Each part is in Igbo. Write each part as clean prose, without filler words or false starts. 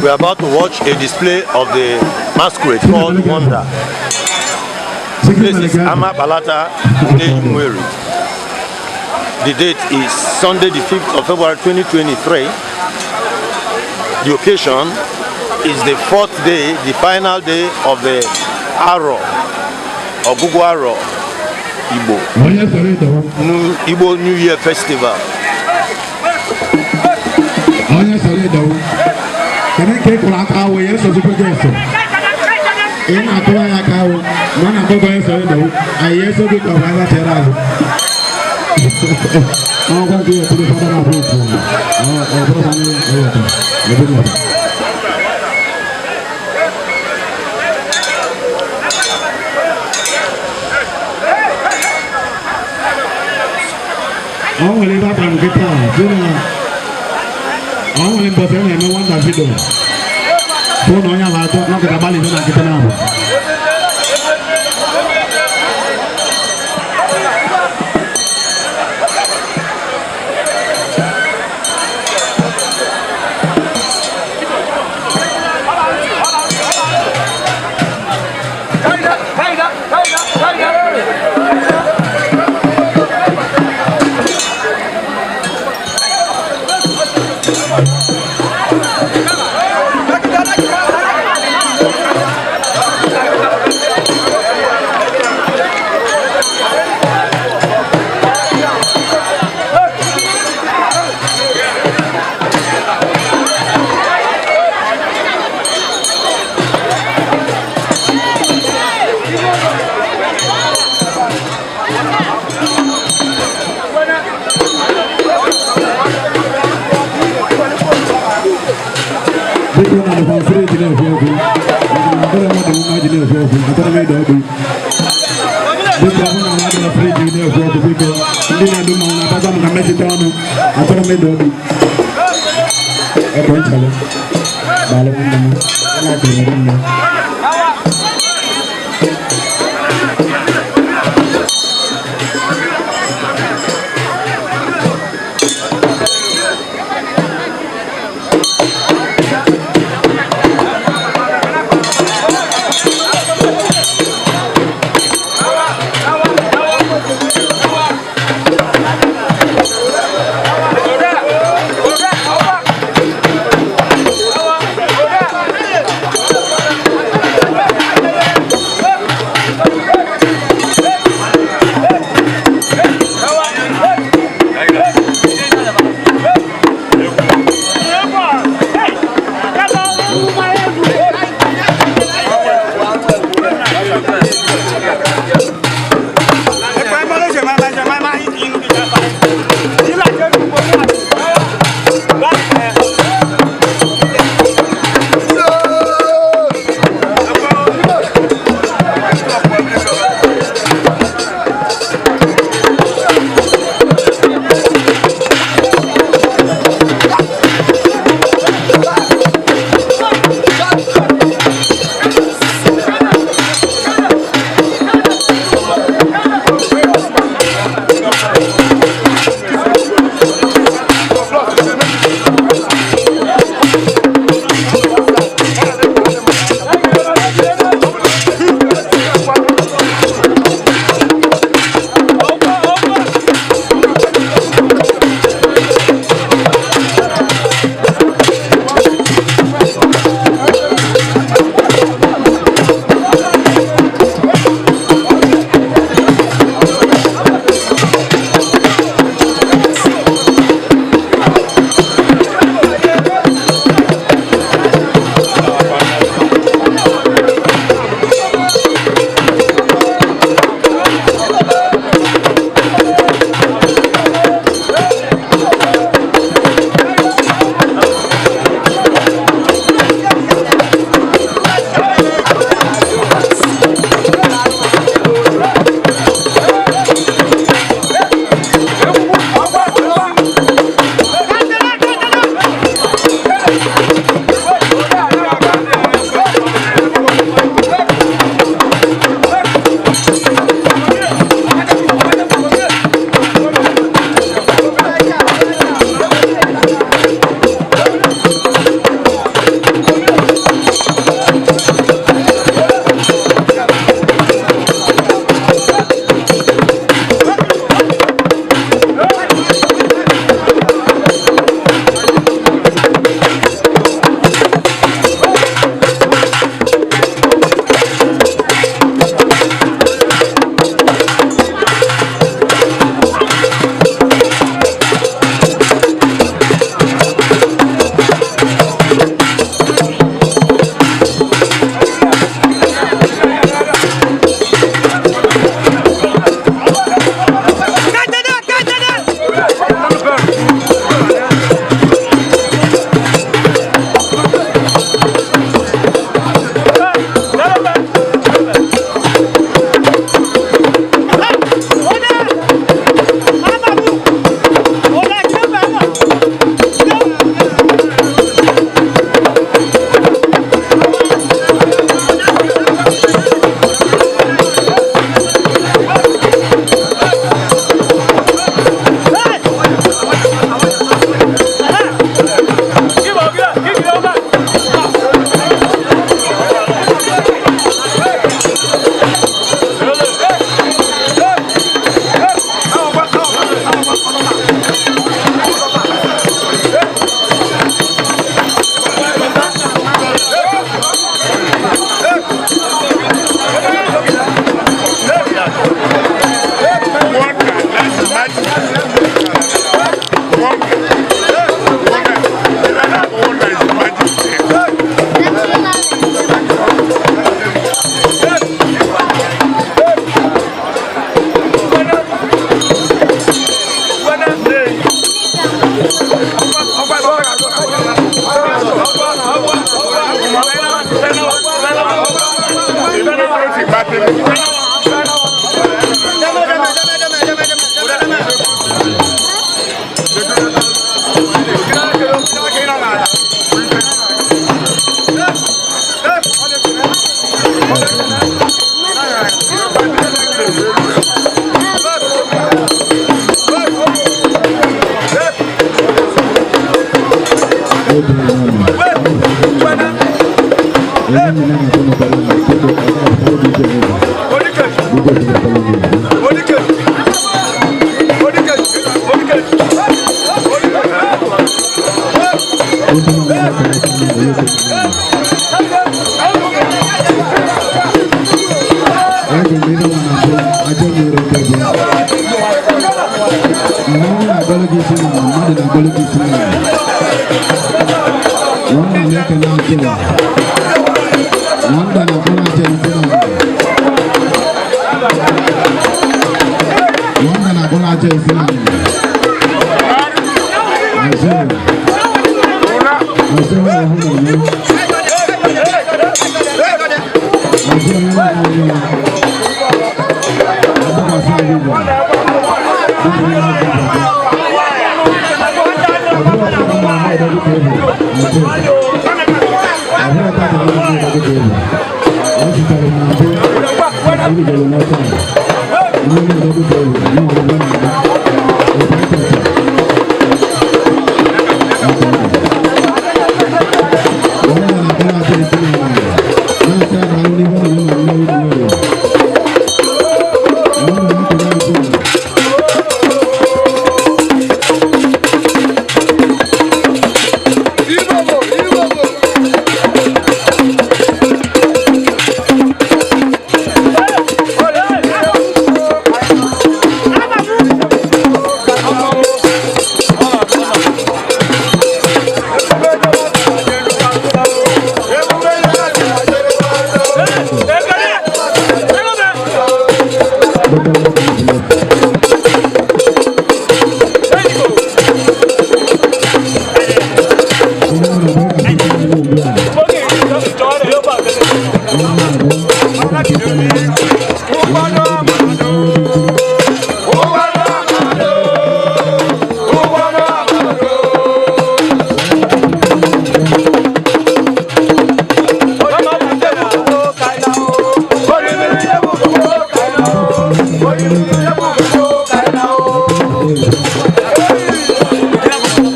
We are about to watch a display of the masquerade called Wonder. This is Amapalata Nneji. The date is Sunday, the 5th of February 2023. The occasion is the fourth day, the final day of the Aro, Ogugu Aro Igbo, Igbo New Year Festival.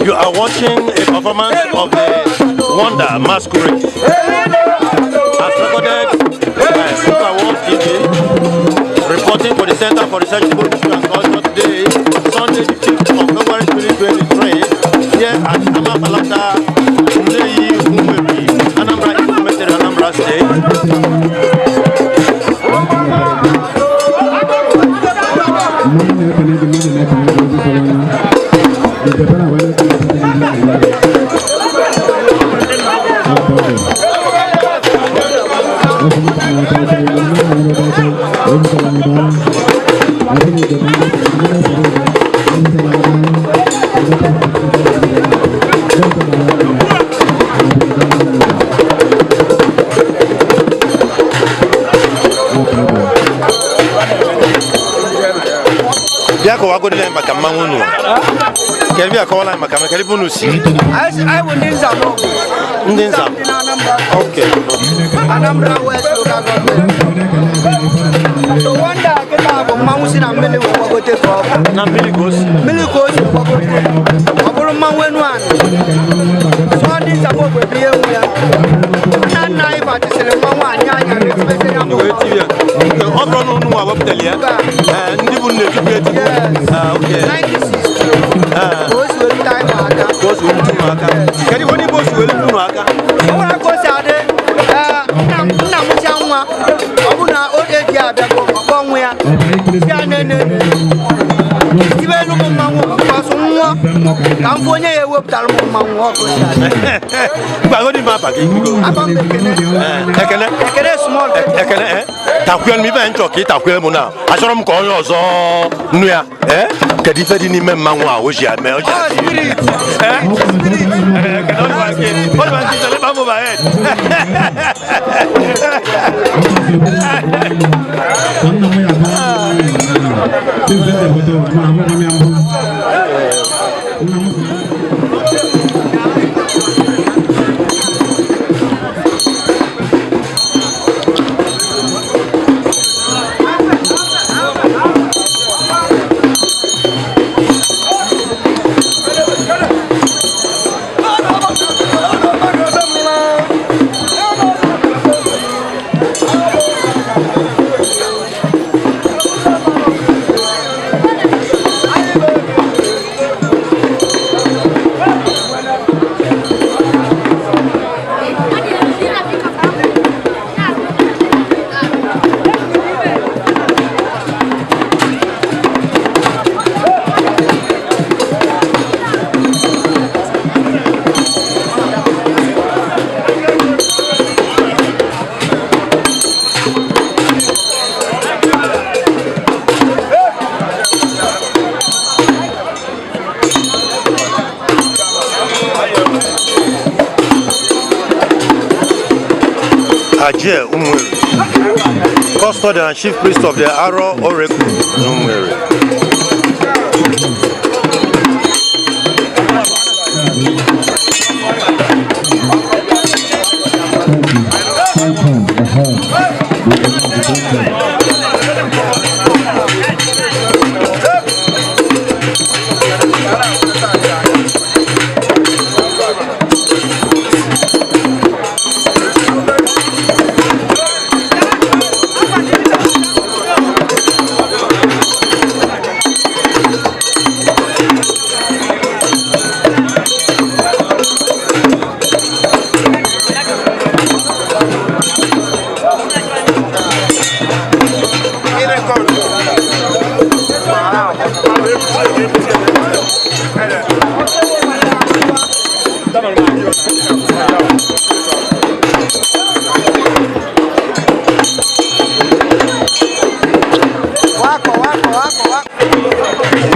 You are watching a performance of the Wonder Masquerade as recorded by Super World TV, reporting for the Center for Research in History and Culture today, Sunday the 5th of February 2023, here at Amapalata, Nneyi Umueri, Anambra East, Anambra State. Bịa kọwagodila anyị maka mmanwụ unu. Kedu bịa kọwala anyị maka kedu ebe unu si? Anyị bụ ndị Nzam. Ndị Nzam. Okay. Anambra West Local Government. So Wonder kịta bụ mmanwụ si na mmiri wee gbagote ka ọ bụ. Na mmiri ka o si. Mmiri ka o si gbagote. Ọ bụrụ mmanwụ enu anị. So ndị Nzam bụ ebe ihe nwe ya. Nna nna anyị batisiri mmanwụ anyị anya na-ekpete ya bụ. Ọ bụrụ na unu nwa wepụtara ya, ndị bụ nne tupu eti. Okay. 1960. Ka o si wee rute anyị aka. Ka o si wee rute unu aka. Kedu ihe onye bụ o si wee rute unu aka? O nwere ka o si adị. Nna m chia nwa, ọ bụ na oge ji abịago ọkpọ nwa ya. Si ya nene. Tibe elu m mmanwụ ọsụ nwa ka m fụ onye ya ewepụtara m mmanwụ ọ ka o si adị. Gbagodi m afa gị biko. Afa m bụ Ekene. Ekene. Ekene small. Ekene takwue m ife nchọ ka ị takwue m na achọrọ m ka onye ọzọ nnu ya. Kedu ife dị n'ime mmanwụ a o ji eme o ji adị? Spirit. Ajie Umueri, custodian and chief priest of the Aro Oracle in Umueri. Wako, wako, wako, wako.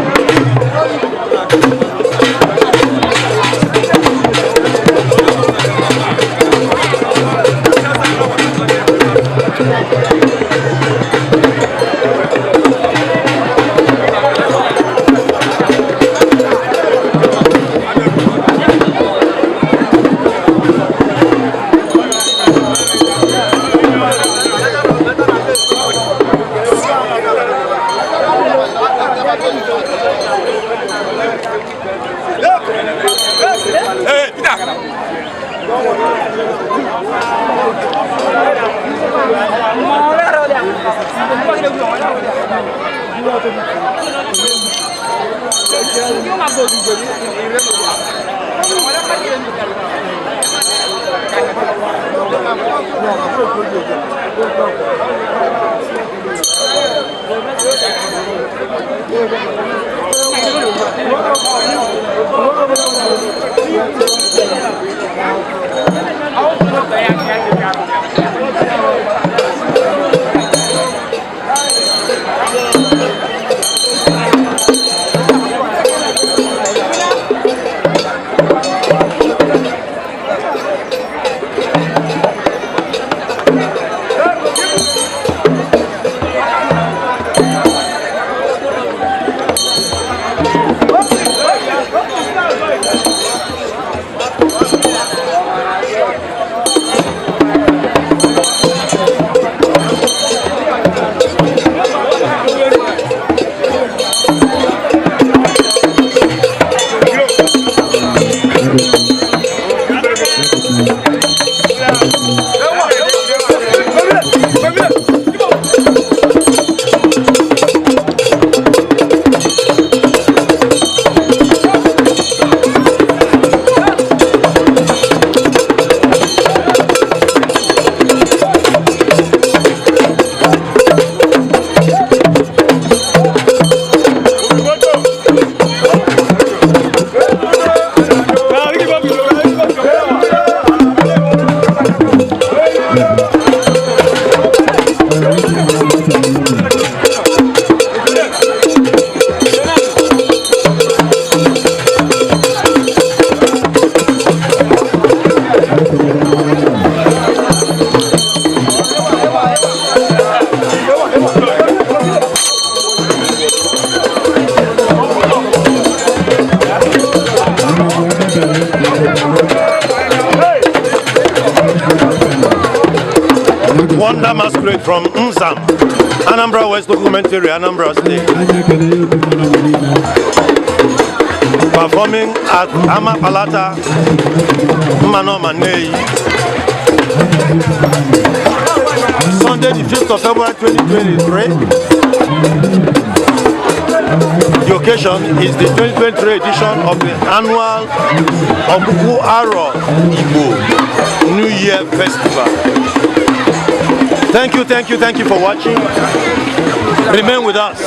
Hey, Peter! Wonder Masquerade from Nzam, Anambra West Local Government Area, Anambra State, performing at Ama Palata, Mmanoma Nei, Sunday the 5th of February 2023. The occasion is the 2023 edition of the annual Ogugu Aro Igbo New Year Festival. Thank you, thank you, thank you for watching. Remain with us.